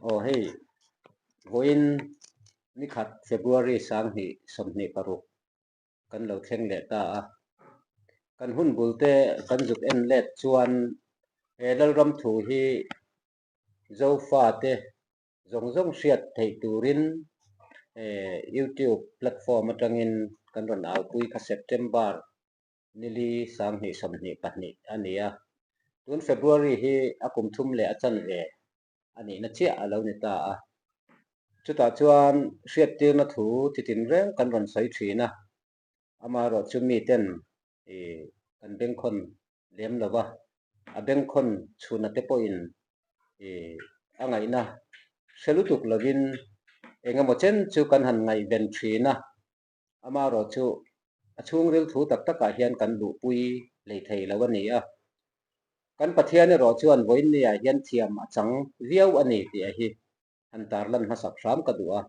Aw hei vawiin nikhat February 2026 kan lo thleng leh ta a. Kan hun bul te kan zuk en let chuan he Lalram thu hi Zofa te zawng zawng hriat theih turin YouTube platform atangin kan rawn aupui kha September nili 2022 a ni a. Tun February hi a kum thum leh a chanve a nihna chiah a lo ni ta a. Chutah chuan hriattirna thu chi tinreng kan rawn sawi thin a, amaherawhchu miten kan bengkhawn lem lo va, a bengkhawn chhuna te pawhin a ngaihna hre lutuk lovin eng emaw chen chu kan han ngaihven thin a, amaherawhchu a chhungril thu tak takah hian kan luhpui hlei thei lo a ni a. Kan Pathian erawh chuan vawiinniah hian thiam a chang viau a ni tih a hi han tarlan hmasak hram ka duh a.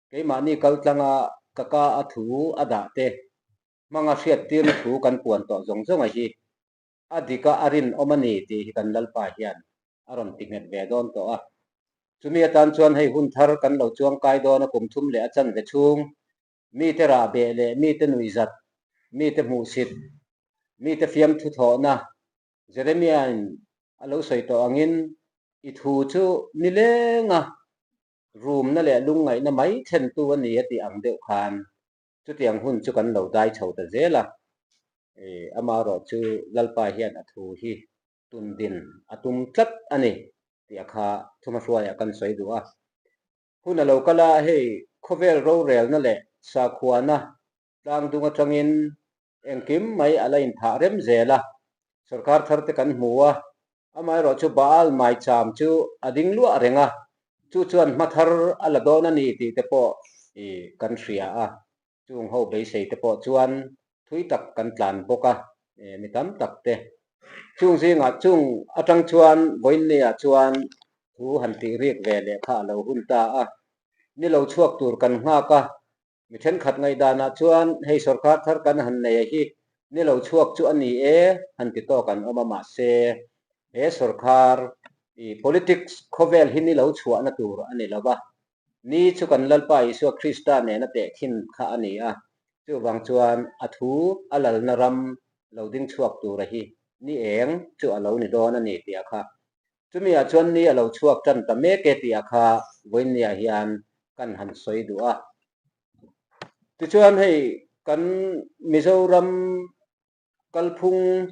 Keimahni kaltlanga ka ka a thu a dah te hmanga hriattirna thu kan puan tawh zawng zawng a hi a dik a a rinawm a ni tih hi kan Lalpa hian a rawn ti nghet ve dawn tawh a. Chumi atan chuan hei hun thar kan lo chuangkai dawn a kum thum leh a chanve chhung mite rah beh leh mite nuihzat, mite hmuhsit, mite fiamthu thawhna Jeremiah-in a lo sawi tawh angin i thu chu nilenga rumna leh lungngaihna mai thlentu a ni a tih ang deuh khan chutiang hun chu kan lo dai chho ta zel a. Amaherawh chu Lalpa hian a thu hi tundin a tum tlat a ni tih a kha thumahruaiah kan sawi duh a. Hun a lo kal a, hei khawvel rorelna leh sakhuana tlangdung atangin engkim mai a la inthah rem zel a, sorkar thar te kan hmu a, amaherawh chu Baal maicham chu a ding luah reng a, chu chuan hma thar a la dawn a ni tih te pawh i kan hria a, chung ho beisei te pawh chuan thui tak kan tlan bawk a, mi tam tak te. Chung zingah chung atang chuan vawiinniah chuan thu han tih rik ve leh kha a lo hun ta a, ni lo chhuak tur kan nghak a, Mi thenkhat ngaihdanah chuan hei sorkar thar kan han nei a hi ni lo chhuak chu a ni e han ti tawk an awm a, mahse he sorkar i politics khawvel hi ni lo chhuahna tur a ni lo va, ni chu kan Lalpa Isua Krista nena tehkhin kha a ni a, chuvang chuan a thu a lalna ram lo ding chhuak tura hi ni eng chu a lo ni dawn a ni tih a kha Chumi-ah chuan ni a lo chhuak tan ta mek e tih ah kha vawiinniah hian kan han sawi duh a. Tichuan hei kan Mizoram kalphung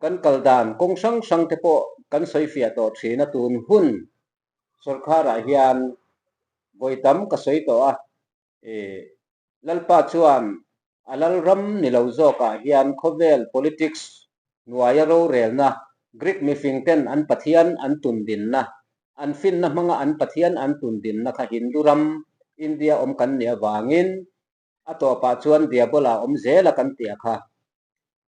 kan kal dan kawng hrang hrang te pawh kan sawi fiah tawh thin a, tun hun sawrkharah hian vawi tam ka sawi tawh a. Lalpa chuan a lalram ni lo zawkah hian khawvel politics hnuaia rorelna, Greek mifingten an pathian an tundinna, an finna hmanga an pathian an tundinna kha Hindu ram, India awm kan nih avangin a tawpah chuan Diabola awm zela kan tih a kha.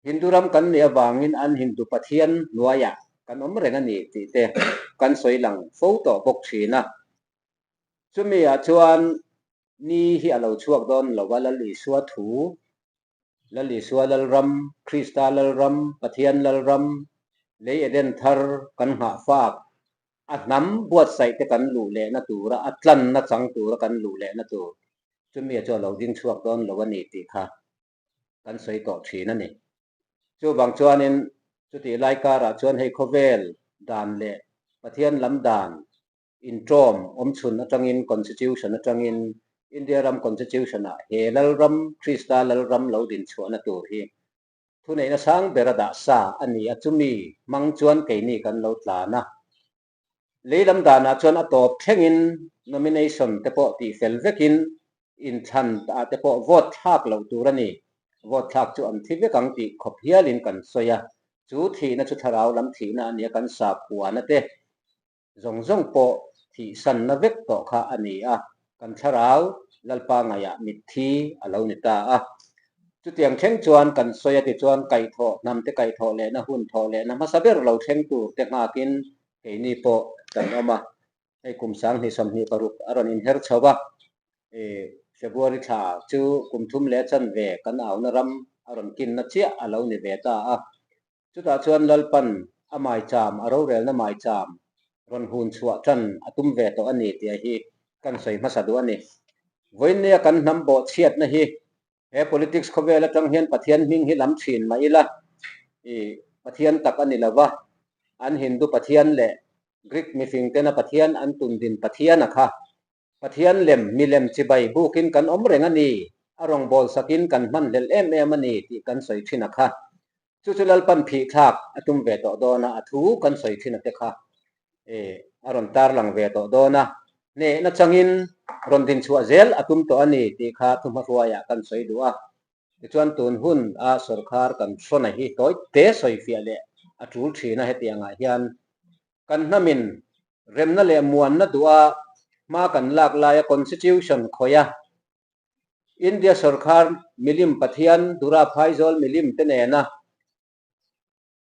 Hindu ram kan nih avangin an Hindu pathian hnuaiah kan awm reng a ni tih te kan sawi lang fo tawh bawk thin a. Chumi ah chuan ni hi a lo chhuak dawn lo a, Lal Isua thu, Lal Isua Lalram, Krista Lalram, Pathian Lalram, lei Eden thar kan nghah fak, a hnam buatsaih te kan luh lehna tura, a tlanna chang tura kan luh lehna tur, chumi ah chuan a lo ding chhuak dawn lo a ni tih kha kan sawi tawh thin a ni. Chuvang chuanin chutih lai karah chuan hei khawvel dan leh Pathian lam dan inṭawm awmchhun aṭangin Constitution aṭangin India ram Constitution-ah he Lalram, Krista Lalram lo din chhuahna tur hi thuneihna sang bera dah sa a ni a, chumi hmang chuan keini kan lo tlan a. Lei lam danah chuan a tawp thlengin nomination te pawh tihfel vekin inthlan ah te pawh vote thlak loh tur a ni. Vote thlak chu an thi vek ang tih khawp hialin kan sawi a, chu thihna chu thlarau lam thihna a ni a, kan sakhuana te zawng zawng pawh thihsanna vek tawh kha a ni a, kan thlarau Lalpa ngaihah mitthi a lo ni ta a. Chutiang thleng chuan kan sawi a tichuan kaihthawh hnamte kaihthawh lehna hun thawh lehna hmasa ber lo thleng tur te nghakin keini pawh kan awm a. Hei kum 2026 a rawn inher chho va, February thla chu kum thum leh chanve kan auna ram a rawn kinna chiah a lo ni ve ta a. Chutah chuan Lalpan a maicham, a rorelna maicham rawn hun chhuah tan a tum ve tawh a ni tih hi kan sawi hmasa duh a ni. Vawiinnia kan hnam bawhchhiatna hi he politics khawvel atang hian Pathian hming hi lam thin mah ila i Pathian tak a ni lova, an Hindu Pathian leh Greek mifing tena Pathian an tundin Pathian a kha Pathian lem milem chibai bukin kan awm reng a ni, a rawngbâwl sakin kan hman hlelh em em a ni tih kan sawi thin a kha. Chu chu Lalpan phih thlak a tum ve tawh dawn a, a thu kan sawi thin a te kha e a rawn tarlang ve tawh dawn a, hnehna changin rawn dinchhuah zel a tum tawh a ni tih kha thuhmahruaiah kan sawi duh a. Tichuan tun hun a sawrkhar kan hrawna hi tawi te sawi fiah leh a tul thin a, hetiangah hian kan hnamin remna leh muanna duha hma kan lak laia Constitution khawih a, India sawrkhar milim Pathian Dura Phaizawl milim te nena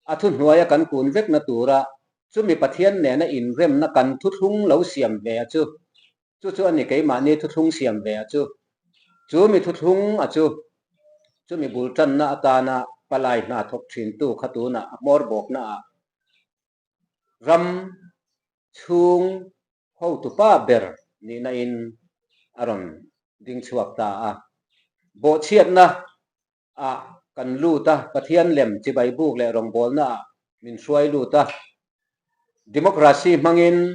a thuhnuaia kan kun vekna tura chumi Pathian nena inremna kan thuthlung lo siam ve a chu, chu chu a ni keimahni thuthlung siam ve a chu, chu mi thuthlung a chu, chumi bul tanna atana palai hna thawk thintu kha tunah a hmawr bawkna ah ram chhung hotupa ber nihna in a rawn ding chhuak ta a, bawhchhiatna ah kan lut a, Pathian lem chibai buk leh rawngbawlna ah min hruai lut a, Democracy hmangin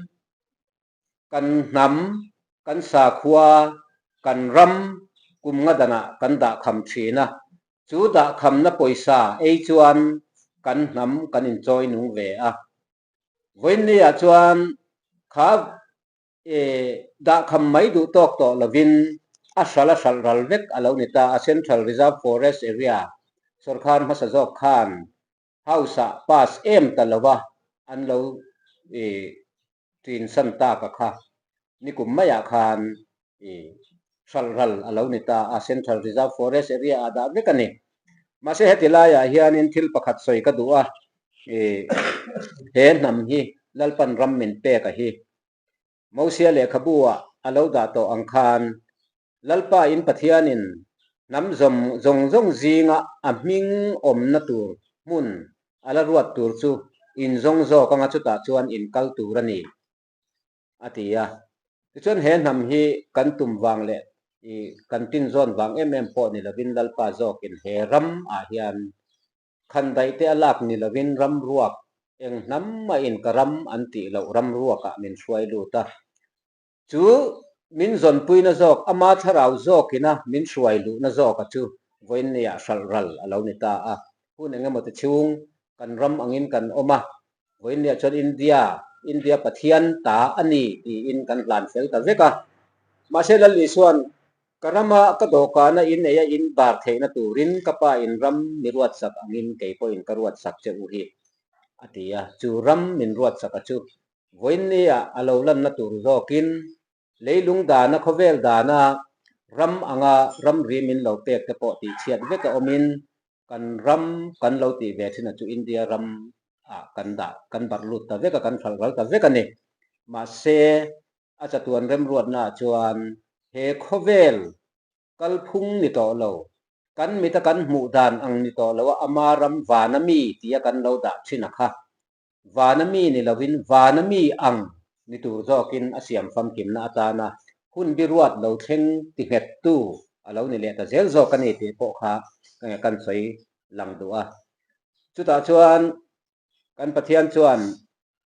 kan hnam, kan sakhua, kan ram kum nga danah kan dahkham thin a, chu dahkhamna pawisa ei chuan kan hnam kan inchawi nung ve a. Vawiinniah chuan kha E, dahkham mai duh tawk tawh lovin a hral a hralh ral vek a lo ni ta a, Central Reserve Forest Area sawrkar hmasa zawk khan House-ah pass em ta lova an lo e ṭin san tak a kha nikum maiah khan e hralh ral a lo ni ta a, Central Reserve Forest Area-ah dah vek a ni. Mahse heti laiah hianin thil pakhat sawi ka duh a, e he hnam hi Lalpan ram min pek a hi Mosia lehkhabu-ah a lo dah tawh ang khan, Lalpa in Pathianin hnam zawm zawng zawng zinga a hming awmna tur hmun a la ruat tur chu in zawng zawk anga chutah chuan in kal tur a ni, a ti a. Tichuan he hnam hi kan tum vang leh i kan tinzawn vang em em pawh ni lovin Lalpa zawkin he ram ah hian Khandaih te a lak ni lovin ram ruak eng hnam mahin ka ram an tih loh ram ruakah min hruai lut a. Chu min zawnpuina zawk, ama thlarau zawkina min hruai luhna zawka chu vawiinniah hralh ral a lo ni ta a. Hun eng emaw ti chhung kan ram angin kan awm a, vawiinniah chuan India, India Pathian ta a ni tiin kan hlan fel ta vek a. Mahse Lal Isua'n Ka rama ka dawhkana in eia in bar theihna turin ka pa in ram mi ruatsak angin kei pawhin ka ruatsak che u hi, a ti a. Chu ram min ruatsak a chu vawiinnia a lo lanna tur zawkin leilung dana khawvel dana ram anga ramri min lo pek te pawh tihchhiat vek a awmin kan ram kan lo tih ve thin a chu India ram ah kan dah kan barh lut ta vek a, kan hralh ral ta vek a ni. Mahse, A chatuan remruatnaah chuan he khawvel kalphung ni tawh lo, kan mita kan hmuh dan ang ni tawh loa ama ram vana mi tia kan lo dah thin a kha. Vana mi ni lovin vana mi ang ni tur zawkin a siam famkimna atana hun biruat lo thleng ti nghettu a lo ni leh ta zel zawk a ni tih pawh kha kan sawi lang duh a. Chutah chuan kan Pathian chuan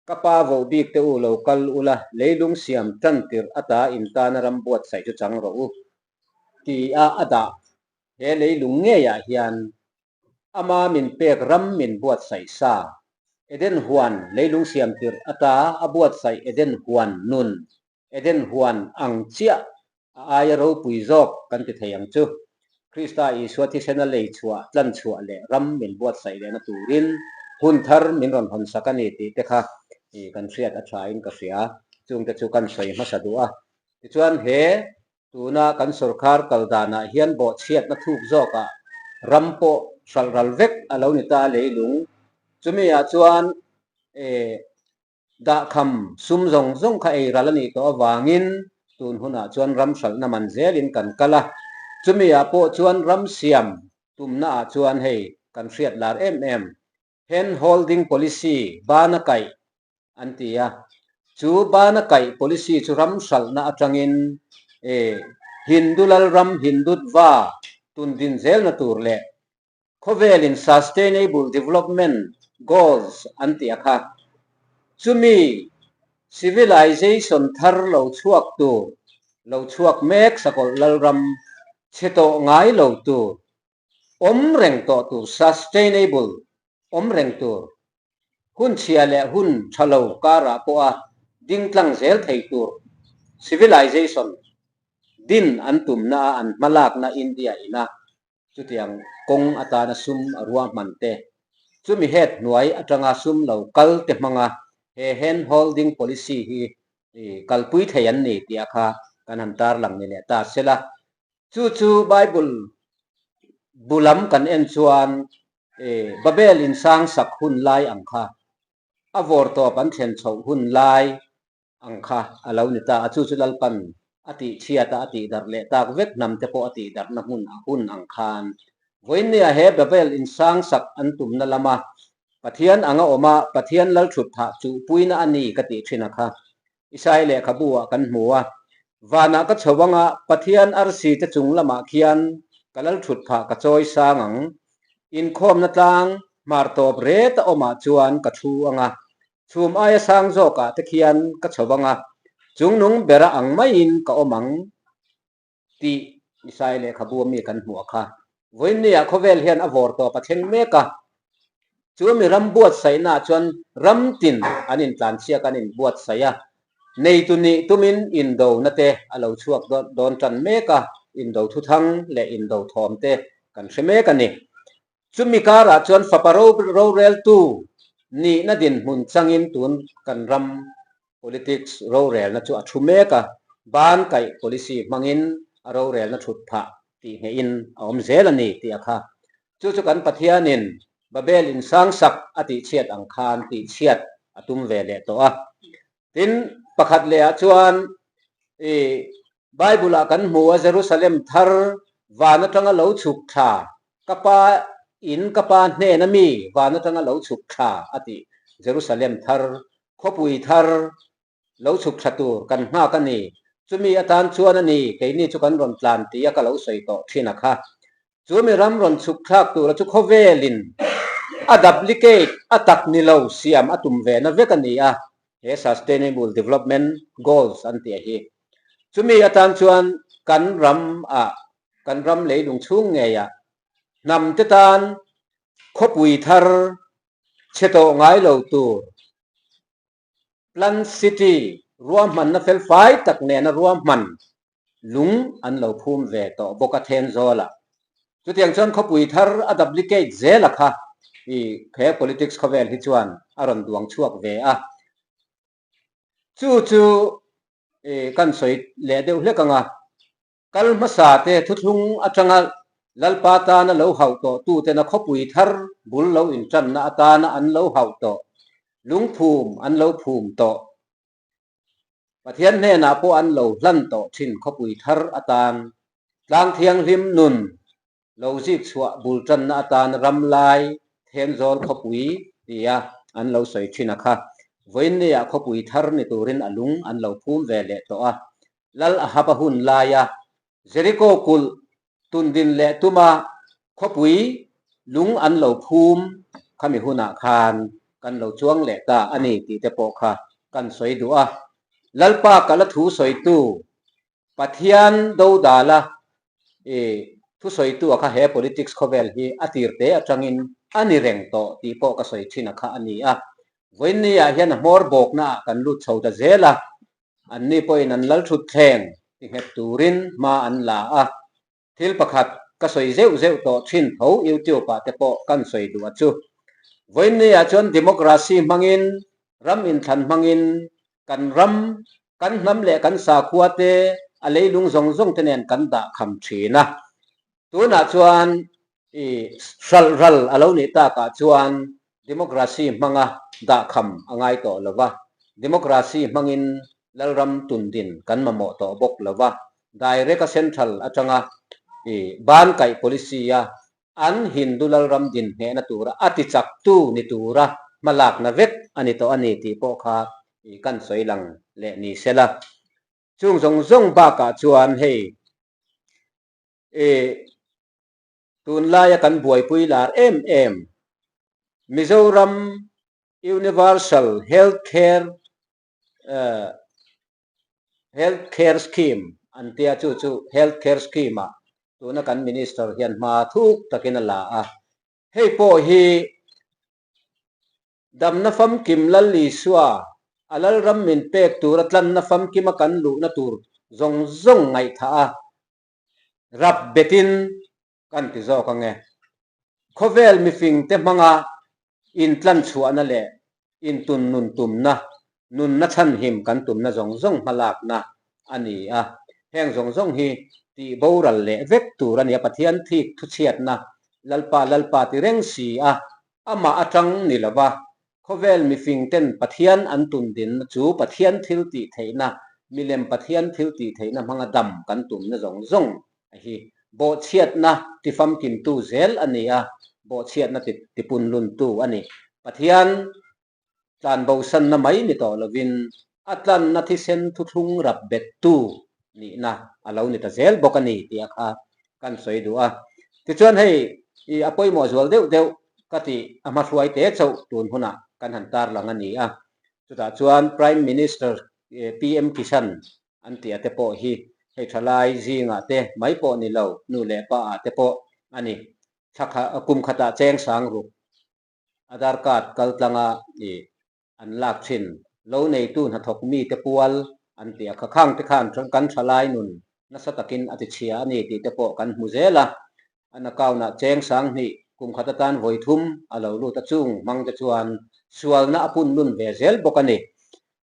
Ka pa voh bik te u lo kal ula, leilung siam tan tirh ata in tana ram buatsaih chu chang rawh u, ti a a dah. He leilung ngeiah hian ama min pek ram min buatsaih sa. Eden huan leilung siam tirh ata a buatsaih Eden huan nun Eden huan ang chiah a aia ropui zawk kan ti thei ang chu. Krista Isua thisena lei chhuah, tlan chhuah leh ram min buatsaih lehna turin hun thar min rawn hawn sak a ni tih te kha kan hriat a thain ka hria. Chungte chu kan sawi hmasa duh a. Tichuan he tuna kan sawrkar kal danah hian bawhchhiatna thuk zawkah ram pawh hralh ral vek a lo ni ta leilung. Chumi ah chuan Dahkham sum zawng zawng kha ei ral a nih tawh avangin tun hunah chuan ram hralhna man zelin kan kal a, chumi ah pawh chuan ram siam tumna ah chuan hei kan hriat lar em em, hand holding policy bana kaih an ti a. Chu bana kaih policy chu ram hralhna atangin Hindu lalram Hindutva tundin zelna tur leh Khawvelin Sustainable Development Goals an tih a kha. Chumi civilization thar lo chhuak tur, lo chhuak mek sakawlh lalram chhe tawh ngai lo tur, awm reng tawh tur, sustainable awm reng tur, hun chhia leh hun tha lo karah pawha ding tlang zel thei tur civilization din an tumna a an hmalakna India ina Chutiang kawng atana sum a ruahman te, chumi het hnuai atanga sum lo kal te hmanga he hand holding policy hi kalpui thei an ni tih a kha kan han tarlang ni leh ta sela. Chu chu Bible bu lam kan en chuan Babel insang sak hun lai ang kha a vawrtawp an thlen chhoh hun lai ang kha a lo ni ta a, chu chu Lalpan a tih chhiat a, a tih darh leh tak vek hnam te pawh a tih darhna hmun a hun ang khan vawiinnia he Babel insang sak an tumna lama Pathian anga awm a, Pathian lalthut thah chuhpuina a ni ka tih thin a kha Isai lehkhabu ah kan hmu a, vanah ka chho anga Pathian arsi te chung lamah khian ka lalthut phah ka chawi sang ang, inkhawmna tlang hmar tawp ret a awmah chuan ka thu anga Chhum aia sang zawkah te khian ka chho vang a, chungnung bera ang maiin ka awm ang tih Isai lehkhabu ami kan hmuh a kha. Vawiinniah khawvel hian a vawr tawp a thleng mek a, chu mi ram buatsaihnaah chuan ram tin an intlanchhiak an inbuatsaih a, neitu nih tumin indona te a lo chhuak dawn tan mek a, indo thuthang leh indo thawm te kan hre mek a ni. Chumi karah chuan fapa roreltu nihna dinhmun changin tun kan ram politics rorelna chu a thu mek a, ban kaih policy hmangin a rorelna thut phah tih ngeihin a awm zel a ni tih a kha. Chu chu kan Pathianin Babel insangsak a tihchhiat ang khan tihchhiat a tum ve leh tawh a. Tin, pakhat lehah chuan i Bible-ah kan hmu a, Jerusalem thar van atanga lo chhuk thla, ka pa in ka pa hnena mi van atanga lo chhuk thla a tih Jerusalem thar, khawpui thar lo chhuk thla tur kan nghak a ni. Chumi atan chuan a ni, keini chu kan rawn tlan tia ka lo sawi tawh thin a kha. Chu mi ram rawn chhuk thlak tura chu khawvelin a duplicate, a tak ni lo siam a tum ve na vek a ni a, he Sustainable Development Goals an tih a hi. Chumi atan chuan kan ram ah, kan ram leilung chhung ngeiah hnam te tan khawpui thar chhe tawh ngai lo tur Plant City ruahmanna felfai tak nena ruahman lung an lo phum ve tawh bawk a Thenzawl-ah. Chutiang chuan khawpui thar a duplicate zel a kha i he politics khawvel hi chuan a rawn duang chhuak ve a. Chu chu i kan sawi leh deuh hlek ang a. Kal hmasa te thuthlung atanga Lalpa tana lo hauh tawh tutena khawpui thar bul lo intanna atana an lo hauh tawh, lungphum an lo phum tawh, Pathian hnenah pawh an lo hlan tawh thin khawpui thar atan tlang thianghlim nun lo zik chhuah bul tanna atan ram lai Thenzawl khawpui tia an lo sawi thin a kha. Vawiinniah khawpui thar ni turin a lung an lo phum ve leh tawh a. Lal Ahab a hun laia Jeriko kulh tundin leh tuma khawpui lung an lo phum khami hunah khan kan lo chuang leh ta a ni tih te pawh kha kan sawi duh a. Lalpa kala thu sawitu Pathian dodala i thusawitu a kha he politics khawvel hi a tirte atangin a ni reng tawh tih pawh ka sawi thin a kha a ni a. Vawiinni ah hian a hmawr bawkna ah kan lut chho ta zel a, anni pawhin an lalthutthleng ti nghet turin hma an la a. Thil pakhat ka sawi zeuh zeuh tawh thin tho YouTube ah te pawh kan sawi duh a chu. Vawiinni ah chuan democracy hmangin, ram inthlan hmangin kan ram, kan hnam leh kan sakhua te a leilung zawng zawng te nen kan dah kham thin a. Tunah chuan i hralh ral a lo nih takah chuan democracy hmanga dah kham a ngai tawh lo va, democracy hmangin Lalram tundin kan mamawh tawh bawk lo va, direct a central atanga i ban kaih policy a an Hindu Lalram din hnehna tura a tichaktu ni tura hmalakna vek a ni tawh a ni tih pawh kha. kan sawi lang leh ni sela. Chung zawng zawng bakah chuan hei tunlaia kan buaipui lar em em Mizoram Universal Health Care Health Care Scheme an tia chu chu Health Care Scheme ah tuna kan Minister hian hma thuk takin a la a. Hei pawh hi damna famkim Lal Isua a Lalram min pek tura tlanna famkima kan luhna tur zawng zawng ngaihthah a rap betin kan ti zawk ange. Khawvel mifingte hmanga intlan chhuahna leh intun nun tumna, nunna chhanhim kan tumna zawng zawng hmalakna a ni a. Heng zawng zawng hi tih boral leh vek tur a ni a, Pathian thik thuchhiatna Lalpa Lalpa ti reng si a, amah atang ni lova Khawvel mifingten Pathian an tundinna chu Pathian thil tih theihna, milem Pathian thil tih theihna hmanga dam kan tumna zawng zawng a hi bawhchhiatna tifamkimtu zel a ni a, bawhchhiatna tipunluntu a ni. Pathian tlanbosanna mai ni tawh lovin a tlanna thisen thuthlung rap bettu nihna a lo ni ta zel bawk a ni tih a kha kan sawi duh a. Tichuan hei i a pawimawh zual deuh deuh ka tih a hmahruai te chauh tun hunah kan han tarlang a ni a. Chutah chuan Prime Minister PM Kishan an tih a te pawh hi hei thalai zingah te mai pawh ni lo nu leh pa ah te pawh a ni. Thla kha kum khatah cheng sang ruk Aadhaar card kal tlanga i an lak thin. Lo neitu hnathawk mite pual an ti a, khakhang te khan kan thalai nun nasa takin a ti chhia a ni tih te pawh kan hmu zel a. An account ah cheng 2000 kum khat atan vawi thum a lo lut a, chung hmang te chuan sualna a pun lun ve zel bawk a ni.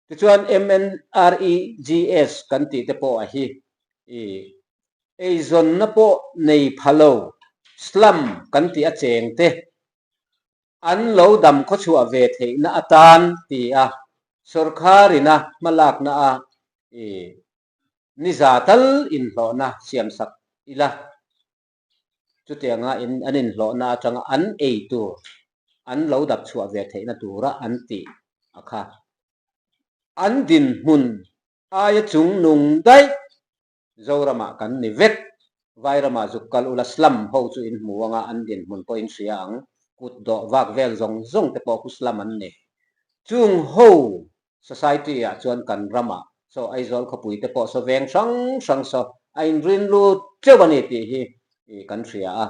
Tichuan MNREGS kan tih te pawh a hi i eizawnna pawh nei pha lo slum kan tih a cheng te An lo dam khawchhuah ve theihna atan ti a sawrkharina hmalakna a i niza tal inhlawhna siamsak ila. Chutianga in an inhlawhna atanga an ei tur an lo dap chhuah ve theihna tura an tih a kha. An dinhmun aia chungnung daih Zoramah kan ni vek. Vairamah zuk kal ula slum ho chu in hmu anga an dinhmun pawh in hria ang. Kut dawh vak vel zawng zawng te pawh khu slum an ni. Chung ho society ah chuan kan ramah saw Aizawl khawpui te pawh saw veng hrang hrang saw a inrin lut teuh a ni tih hi kan hria a.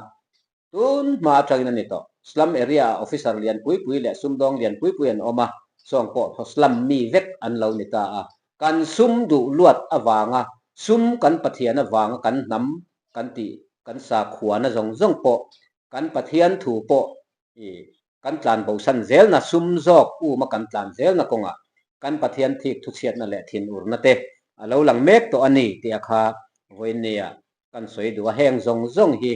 Tun hma atangin a ni tawh. Slum area ah officer lian pui pui leh sumdawng lian pui pui an awm a, sawng pawh thaw slum mi vek an lo ni ta a. Kan sum duh luat avanga sum kan Pathian avanga kan hnam kan tih kan sakhuana zawng zawng pawh kan Pathian thu pawh i kan tlan bosan zelna sum zawk uma kan tlan zelna kawngah kan Pathian thik thuchhiatna leh thinurna te a lo lang mek tawh a ni tih a kha vawiinnia kan sawi duh a, heng zawng zawng hi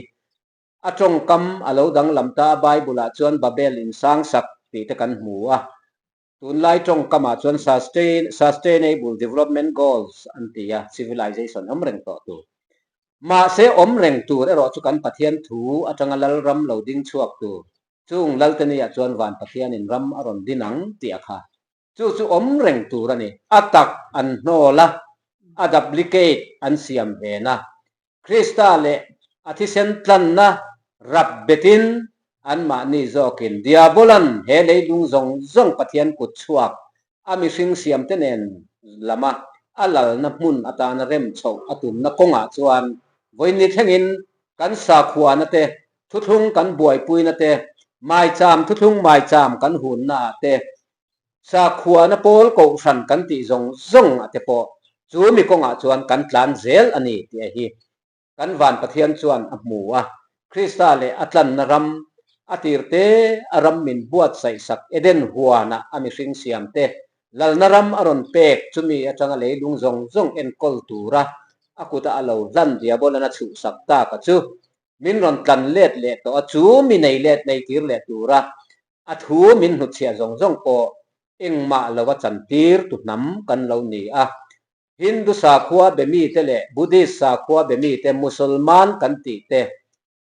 a tawngkam a lo danglam ta a, Bible ah chuan Babel in sang sak tih te kan hmu a, tunlai tawngkam ah chuan Sustainable Development Goals an ti a, civilization awm reng tawh tur. Mahse awm reng tur erawh chu kan Pathian thu atanga Lalram lo ding chhuak tur, chung Lalteni ah chuan Van Pathianin ram a rawn din ang tih a kha. Chu chu awm reng tur a ni. A tak an hnawl a, a duplicate an siam ven a. Krista leh a thisen tlanna rap betin anmahni zawkin Diabolan he leilung zawng zawng Pathian kut chhuak a mihring siamte nen lama a lalna hmun atana rem chhoh a tumna kawngah chuan vawiinni thlengin kan sakhuana te, thuthlung kan buaipuina te, maicham thuthlung maicham kan hunnaah te, Sakhuana pawl kohhran kan tih zawng zawng a te pawh chu mi kawngah chuan kan tlan zel a ni tih a hi kan van Pathian chuan a hmu a. Krista leh a tlanna ram, a tirte a ram min buatsaih sak Eden huana a mihring siam te lalna ram a rawn pek chumi atanga leilung zawng zawng enkawl tura a kuta a lo hlan Diabolan a chhuhsak tak a chu min rawn tlan let leh tawh a chu mi nei let nei tir leh tura A thu min hnutchhiah zawng zawng pawh engmah lova chantir tu hnam kan lo ni a. Hindu sakhua be mite leh Buddhist sakhua be mite Musulman kan tih te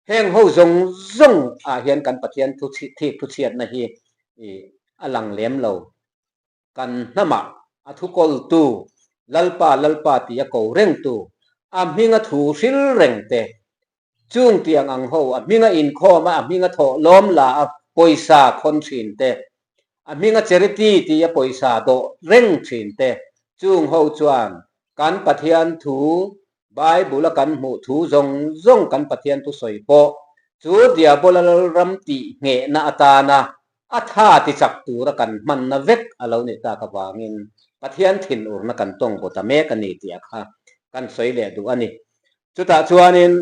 heng ho zawng zawng ah hian kan Pathian thu thik thuchhiatna hi a lang lem lo. Kan hnamah. A thu kawltu, Lalpa, Lalpa tia ko rengtu, a hminga thu hril reng te, chung tiang ang ho, a hminga inkhawm a, a hminga thawh lawm la a pawisa khawn thin te, a hminga charity tia pawisa dawh reng thin te, chung ho chuan kan Pathian thu Bible a kan hmuh thu zawng zawng kan Pathian thu sawi pawh chu Diabola lalram tih nghehna atana a tha ti chak tura kan hmanna vek a lo ni tak avangin Pathian thinurna kan tawng baw ta mek a ni tih a kha kan sawi leh duh a ni. Chutah chuanin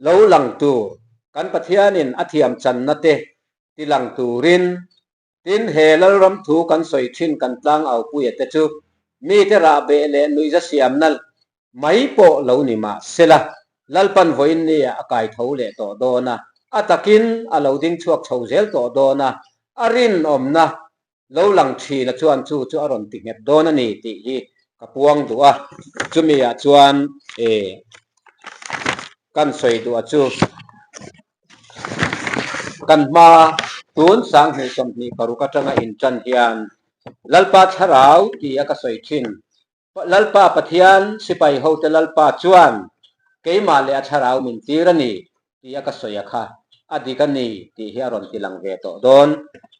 lo lang tur kan Pathianin a thiam channa te ti lang turin Tin, he Lalram thu kan sawi thin kan tlangaupuia te chu mite rahbeh leh nuihza siamna mai pawh lo ni mah sela, Lalpan vawiin nia a kai tho leh tawh dawn a, a takin a lo ding chhuak chho zel tawh dawn a, a rinawmna lo lang thina chuan chu chu a rawn ti nghet dawn a ni tih hi ka puang duh a, chumi ah chuan e kan sawi duh a chu. Kan hma tun 2026 atanga intan hian Lalpa Thlarau ti a ka sawi thin. Lalpa Pathian sipai hote Lalpa chuan keimah leh a Thlarau min tir a ni ti a ka sawi a kha a dik a ni tih hi a rawn ti lang ve tawh dawn.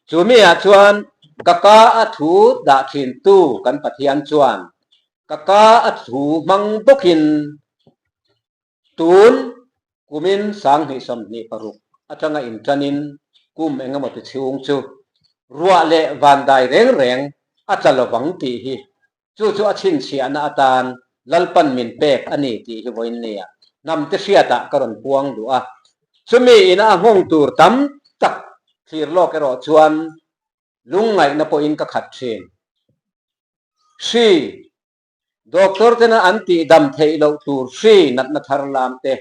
Chu mi ah chuan ka ka a thu dah thin tu kan Pathian chuan ka ka a thu hmang bawkin Tun kumin 2026 atanga intanin kum engemaw ti chhung chu ruah leh vandai reng reng a tla lovang tih hi chu chu a chhinchhiahna atan Lalpan min pek a ni tih hi vawiin nia hnamte hriatah ka rawn puang duh a. Chumi ina a nghawng tur tam tak thlir lawk erawh chuan lungngaihna pawhin ka khat thin. Hri. Doctor tena an tih dam theih loh tur hri natna thar lam te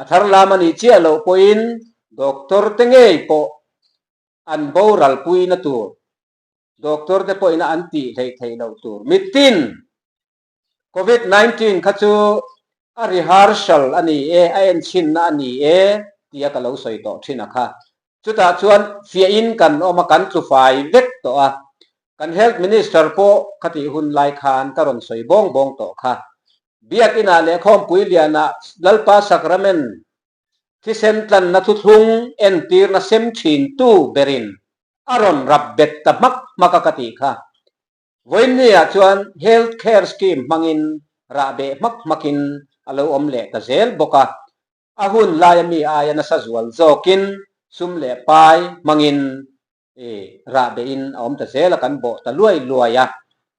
a thar lam a nih chiah loh pawhin doctor te ngei pawh an boral puina tur doctor te pawhin an tih hleih theih loh tur mitin Covid 19 kha chu a rehearsal a ni e, a enchhinna a ni e tia ka lo sawi tawh thin a kha. Chutah chuan fiahin kan awm a, kan tlu fai vek tawh a. Kan Health Minister pawh khatih hun lai khan ka rawn sawi bawng bawng tawh kha. Biakinah leh Khawmpui lianah Lalpa Sacrament thisen tlanna thuthlung entirna sem thintu berin a rawn rap bet ta hmak hmak a ka tih kha. Vawiinniah chuan Health Care Scheme hmangin rahbeh hmak hmakin a lo awm leh ta zel bawk a. A hun laia mi aia nasa zual zawkin sum leh pai hmangin rahbehin a awm ta zel a, kan bawh ta luai luai a.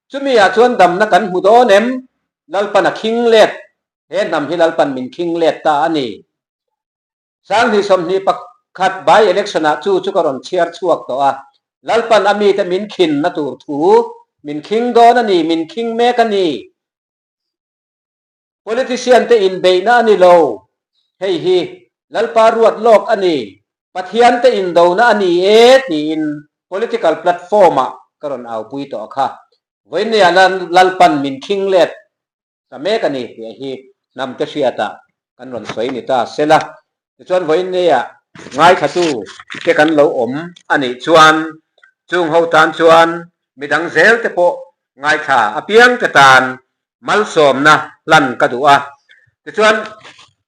Chumi ah chuan damna kan hmu dawn em? Lalpan a khing let, he hnam hi Lalpan min khing let ta a ni. 2021 by election ah chu chu ka rawn chhiar chhuak tawh a, Lalpan a mite min khinna tur thu min khing dawn a ni, min khing mek a ni. Politician te inbeihna a ni lo, hei hi Lalpa ruat lawk a ni, Pathian te indona a ni e tiin political platform ah ka rawn aupui tawh a kha. Vawiinniah Lalpan min khing let ta mek a ni tih hi hnamte hriatah kan rawn sawi ni ta sela. Tichuan vawiinniah ngaithlatu te kan lo awm a nih chuan chung ho tan chuan midang zel te pawh ngaithla apiang te tan malsawmna hlan ka duh a. Tichuan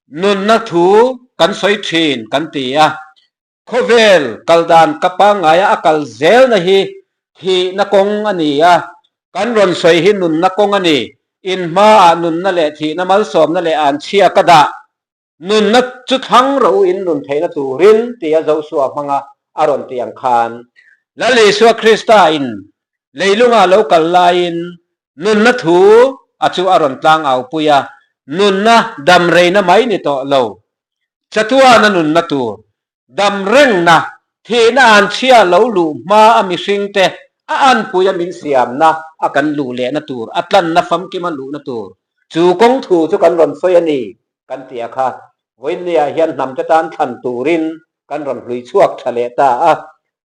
nunna thu kan sawi thin kan ti a, Khawvel kal dan ka pangngaia a kal zelna hi thihna kawng a ni a, kan rawn sawi hi nunna kawng a ni. In hmaah nunna leh thihna malsawmna leh anchhia ka dah. Nunna chu thlang rawh u in nun theihna turin tia Joshua hmanga a rawn tih ang khan Lal Isua Krista in leilunga lo kal laiin nunna thu a chu a rawn tlang au pui a, nunna dam reina mai ni tawh lo. Chatuana nunna tur, dam rengna, thihna an chhia lo luh hma a mihringte a anpui a min siamna a kan luh lehna tur, a tlanna famkima luhna tur, chu kawng thu chu kan rawn sawi a ni kan ti a kha. Vawiinniah hian hnamte tan thlan turin kan rawn hlui chhuak tha leh ta a.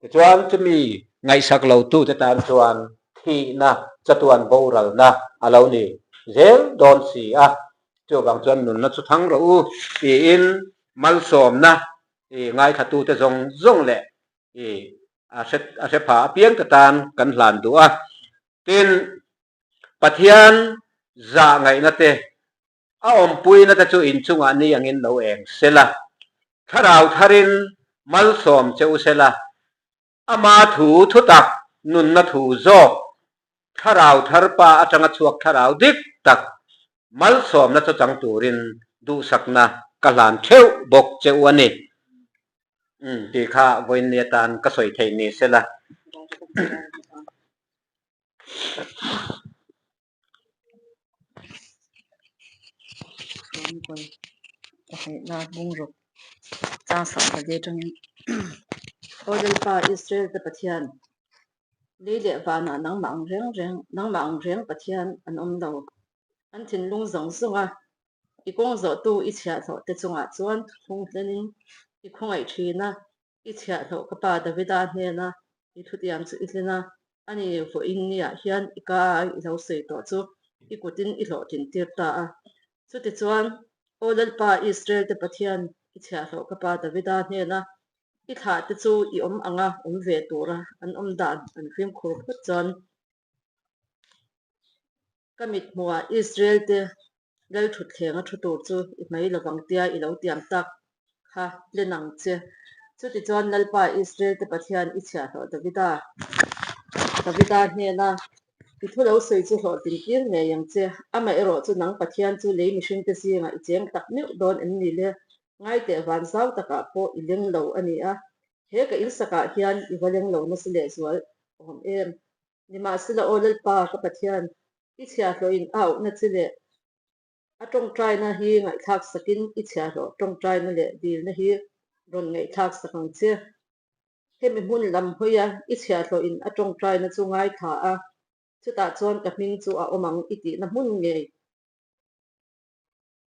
Tichuan chumi ngaihsak lotute tan chuan thihna, chatuan boralna a lo ni zel dawn si a. Chuvang chuan nunna chu thang rawh u tiin malsawmna i ngaithlatute zawng zawng leh i. A hre a hre pha apiang te tan kan hlan duh a. Tin, Pathian zah ngaihna te, a awmpuina te chu inchungah ni angin lo eng sela, thlarau tharin malsawm che u sela, ama thu thutak nunna thu zawk, thlarau thar pa atanga chhuak thlarau dik tak malsawmna chu chang turin duhsakna ka hlan theuh bawk che u a ni. Umm tih kha vawiin ni atan ka sawi thei ni sela. Aw Lalpa Israel te Pathian, lei leh vanah nangmah ang reng reng, nangmah ang reng Pathian an awm lo. An thinlung zawng zawng a, i kawng zawhtu i chhiahhlawh te chungah chuan thuthlung hlenin i khawngaih thin a, I chhiahhlawh ka pa Davida hnena i thutiam chu i hlin a, ani vawiin niah hian i ka a i lo sawi tawh chu i kutin i hlawhtlin tir ta a. Chutichuan, Aw Lalpa Israel te Pathian, i chhiahhlawh ka pa Davida hnena i thlah te chu i awm anga awm ve tura an awm dan an fimkhur phawt chuan Ka mithmuhah Israel te lal thutthleng a thu tur chu i hmai lovang tia i lo tiam tak kha hlen ang che. Chutichuan Lalpa Israel te Pathian i chhiahhlawh Davida, Davida hnena i thu lo sawi chu hlawhtlin tir ngei ang che. Amaherawh chu nang Pathian chu lei mihringte zingah i cheng tak meuh dawn em ni le? Ngaiteh van zau takah pawh i leng lo a ni a, he ka insakah hian i va leng lo nasa lehzual awm em? Nimahsela aw Lalpa ka Pathian, i chhiahhlawhin a auhna che leh a tawngtaina hi ngaihthlak sakin i chhiahhlawh tawngtaina leh dilna hi rawn ngaihthlak sak ang che. Hemi hmun lam hawia i chhiahhlawhin a tawngtaina chu ngaithla a, chutah chuan ka hming chu a awm ang i tihna hmun ngei.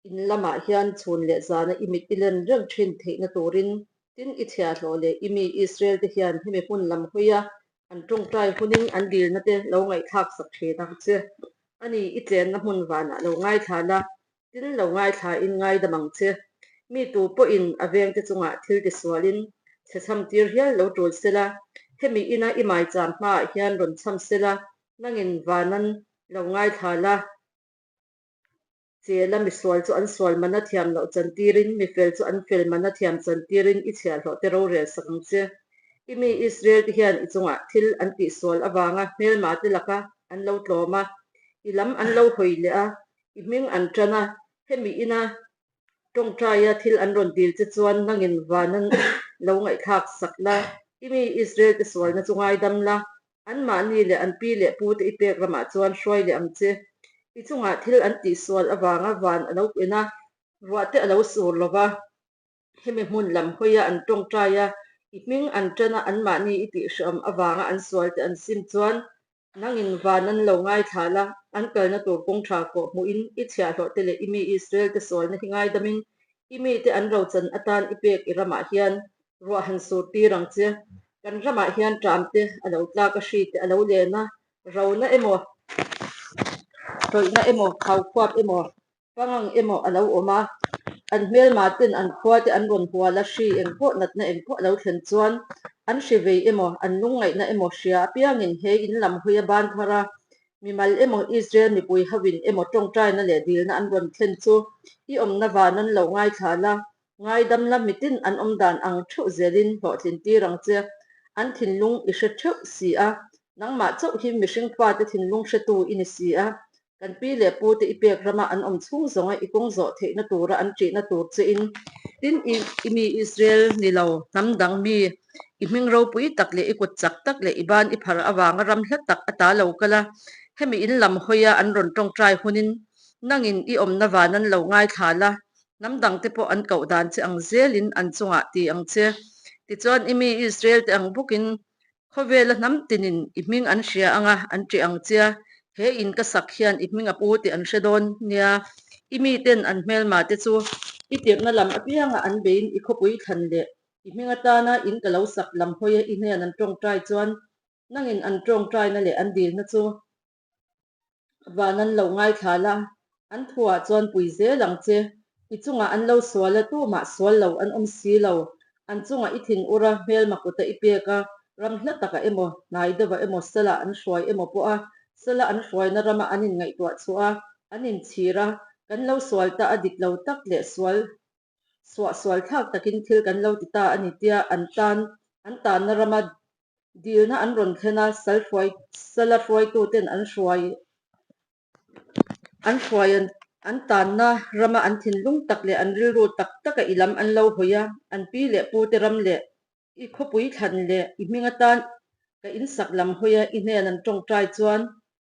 In lamah hian chhun leh zana i mit i len reng thin theihna turin tin i chhiahhlawh leh i mi Israel te hian hemi hmun lam hawia an tawngtai hunin an dilna te lo ngaihthlak sak thin ang che. Ani i chenna hmun vanah lo ngaithla la, tin lo ngaithla in ngaidam ang che. Mi tu pawhin a vengte chungah thil tisualin chhe chham tir hial lo tul sela, hemi ina i maicham hmaah hian rawn chham sela, nangin vanan lo ngaithla la. Chela misual chu an sual mana thiam loh chantirin, mifel chu an fel mana thiam chantirin i chhiahhlawh te rorel sak ang che. I mi Israel te hian i chungah thil an tihsual avanga hmelma te laka an lo tlawm a, i lam an lo hawi leh a, i hming an tan a, hemi ina Tawngtaia thil an rawn dil che chuan nangin vanan lo ngaihthlak sak la, i mi Israel te sualna chu ngaidam la, anmahni leh an pi leh pu te i pek ramah chuan hruai leh ang che. I chungah thil an tihsual avanga van a lo en a, ruah te a lo sur lo va, hemi hmun lam hawia an tawngtai a, i hming an tan a, anmahni i tihhreawm avanga an sual te an sim chuan Nangin van an lo ngaithla la, an kalna tur kawng tha kawh hmuhin i chhiahhlawh te leh i mi Israel te sualna hi ngaidamin i mite an rochan atan i pek i ramah hian ruah han sur tir ang che. Kan ramah hian ṭam te a lo tlak a hri te a lo len a, rona emaw, tawihna emaw, khaukhuap emaw, Pangang emaw a lo awm a, an hmelma ten an khua te an rawn hual a, hri eng pawh natna eng pawh a lo thlen chuan an hri vei emaw, an lungngaihna emaw hria apiangin he in lam hawi a ban thar a, mimal emaw Israel mipui hovin emaw tawngtaina leh dilna an rawn thlen chu i awmna van an lo ngaithla la, ngaidam la mitin an awm dan ang theuh zelin hlawhtlin tir ang che, an thinlung i hre theuh si a, nangmah chauh hi mihring fate thinlung hretu i ni si a, Kan pi leh pu te i pek rama an awm chhung zawnga i kawng zawh theihna tura an ṭihna tur che in, tin i i mi Israel ni lo, hnam dang mi, i hming ropui tak leh i kut chak tak leh i ban i phar avanga ram hla tak a ta lo kal a, hemi in lam hawia an rawn ṭawngṭai hunin nangin i awmna van an lo ngaithla la, hnam dang te pawh an koh dan che ang zelin an chungah ti ang che. Tichuan i mi Israel te ang bawkin Khawvela hnam tinin i hming an hria anga an ṭih ang chia, he in ka sak hian i hming a pu tih an hre dawn nia. I miten an hmelma te chu i tirhna lam apianga an beiin i khawpui thlan leh i hming atana in ka lo sak lam hawia i hnen an ṭawngṭai chuan nangin an ṭawngṭaina leh an dilna chu Van an lo ngaithla la, an thuah chuan pui zel ang che. I chungah an lo sual a, tumah sual lo an awm si lo. An chungah i thin ur a, hmelma kuta i pek a, Ram hla takah emaw, hnai deuhah emaw sala an hruai emaw pawha sala an hruaina rama an inngaihtuah chhuah a, an inchhir a, kan lo sual ta a dik lo tak leh sual suah sual thlak takin thil kan lo ti ta a ni tia an tan an tanna rama dilna an rawn thlen a, sal hruai sala hruaituten an hruai An hruai an tanna rama an thinlung tak leh an rilru tak taka i lam an lo hawi a, an pi leh pu te ram leh i khawpui thlan leh i hming atan ka insak lam hawi a i hnen an tawngtai chuan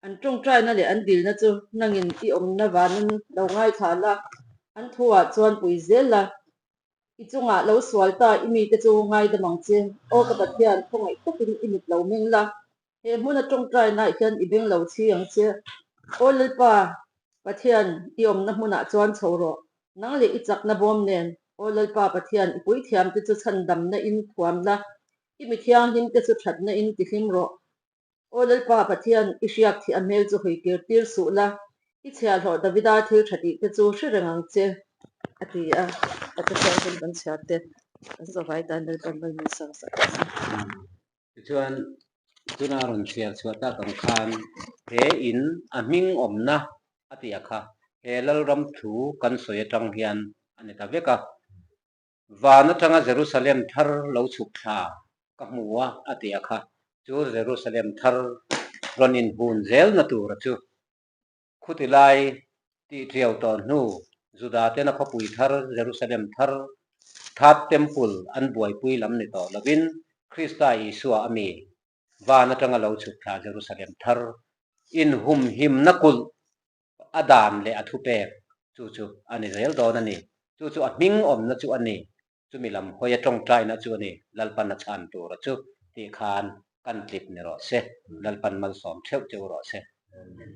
an tawngtaina leh an dilna chu nangin i awmna vanin lo ngaithla la, an thu ah chuan pui zel la. I chungah lo sual ta i mite chu ngaidam ang che. Aw ka Pathian, khawngaih takin i mit lo meng la. He hmuna tawngtainaah hian i beng lo chhi ang che. Aw Lalpa, Pathian, i awmna hmunah chuan chho rawh. Nang leh i chakna bawm nen, Aw Lalpa Pathian, i puithiamte chu chhandamna in thuam la, i mithianghlimte chu thatna in tihlim rawh. Aw Lalpa Pathian, i hriak thih a hmel chu hawi kir tir suh la, i chhiahhlawh Davida thil tha tih te chu hre reng ang che, a ti a. A Pathian hun kan chhiar te kan zavai tan Lalpan mal min sang sak ang che. Tichuan, tuna rawn chhiar chhuah tak ang khan he in a hming awmna a tih a kha he Lalram thu kan sawi atang hian a ni ta vek a. Van atanga Jerusalem thar lo chhuk thla ka hmu a, a ti a kha. Chu Jerusalem thar rawn inhun zelna tura chu khuti lai tih ṭiau tawh hnu Juda tena khawpui thar Jerusalem thar, Third Temple an buaipui lam ni tawh lovin Krista Isua a mi van atanga lo chhuk thla Jerusalem thar inhumhimna kulh a dan leh a thupek chu chu a ni zel dawn a ni. Chu chu a hming awmna chu a ni. Chumi lam hawi a tawngtaina chu a ni. Lalpan a chhan tura chu tih khan kan tlip ni rawh se. Lalpan malsawm theuh cheu rawh se. Amen.